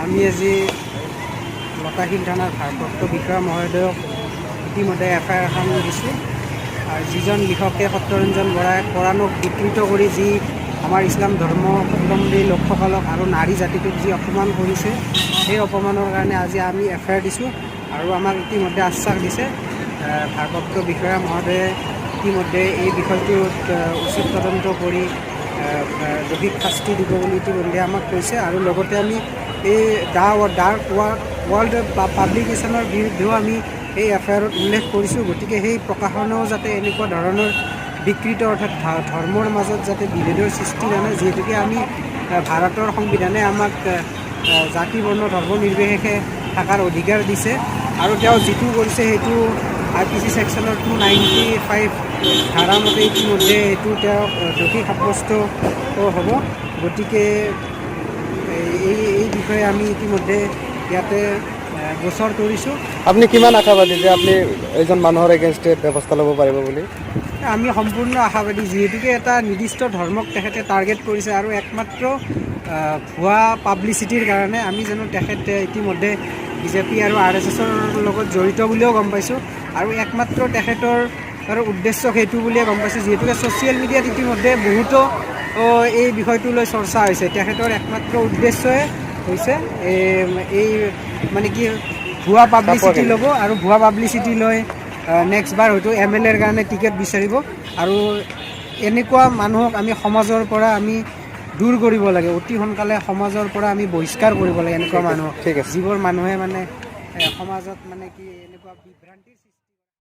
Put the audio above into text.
আমি আজি লতাশিল থানাৰ ভাৰপ্ৰাপ্ত বিষয়া মহোদয়ক ইতিমধ্যে এফআইআৰ এখন দিছোঁ। আৰু যিজন লিখকে সত্যৰঞ্জন বৰাই কোৰাণক বিকৃত কৰি যি আমাৰ ইছলাম ধৰ্মাৱলম্বী লোকসকলক আৰু নাৰী জাতিটোক যি অপমান কৰিছে, সেই অপমানৰ কাৰণে আজি আমি এফআইআৰ দিছোঁ। আৰু আমাক ইতিমধ্যে আশ্বাস দিছে, ভাৰপ্ৰাপ্ত বিষয়া মহোদয়ে ইতিমধ্যে এই বিষয়টোত উচিত তদন্ত কৰি দোষীক শাস্তি দিব বুলি ইতিমধ্যে আমাক কৈছে। আৰু লগতে আমি এই ডাৰ্ক ৱৰ্ল্ড পাব্লিকেশ্যনৰ বিৰুদ্ধেও আমি এই এফআইআৰত উল্লেখ কৰিছোঁ। গতিকে সেই প্ৰকাশনেও যাতে এনেকুৱা ধৰণৰ বিকৃত, অৰ্থাৎ ধৰ্মৰ মাজত যাতে বিভেদৰ সৃষ্টি নানে, যিহেতুকে আমি ভাৰতৰ সংবিধানে আমাক জাতি, বৰ্ণ, ধৰ্ম নিৰ্বিশেষে থকাৰ অধিকাৰ দিছে। আৰু তেওঁ যিটো কৰিছে, সেইটো আইপিচি ছেকশ্যনৰ 295 ধাৰা মতে ইতিমধ্যে এইটো তেওঁক দোষী সাব্যস্ত হ'ব। গতিকে এই এই বিষয়ে আমি ইতিমধ্যে ইয়াতে গোচৰ তৰিছোঁ। আপুনি কিমান আশাবাদী যে আপুনি এইজন মানুহৰ এগেইনষ্টে ব্যৱস্থা ল'ব পাৰিব বুলি? আমি সম্পূৰ্ণ আশাবাদী, যিহেতুকে এটা নিৰ্দিষ্ট ধৰ্মক তেখেতে টাৰ্গেট কৰিছে আৰু একমাত্ৰ ভুৱা পাব্লিচিটিৰ কাৰণে। আমি জানো, তেখেতে ইতিমধ্যে বিজেপি আৰু আৰএছএছৰ লগত জড়িত বুলিও গম পাইছোঁ আৰু একমাত্ৰ তেখেতৰ আৰু উদ্দেশ্য সেইটো বুলিয়ে গম পাইছোঁ, যিহেতুকে ছ'চিয়েল মিডিয়াত ইতিমধ্যে বহুতো এই বিষয়টো লৈ চৰ্চা হৈছে। তেখেতৰ একমাত্ৰ উদ্দেশ্যই হৈছে এই মানে কি ভুৱা পাব্লিচিটি ল'ব আৰু ভুৱা পাব্লিচিটি লৈ নেক্সট বাৰ হয়তো এমএলএৰ কাৰণে টিকেট বিচাৰিব। আৰু এনেকুৱা মানুহক আমি সমাজৰ পৰা আমি দূৰ কৰিব লাগে। অতি সোনকালে সমাজৰ পৰা আমি বহিষ্কাৰ কৰিব লাগে এনেকুৱা মানুহক, ঠিক আছে। যিবোৰ মানুহে মানে সমাজত মানে কি এনেকুৱা বিভ্ৰান্তিৰ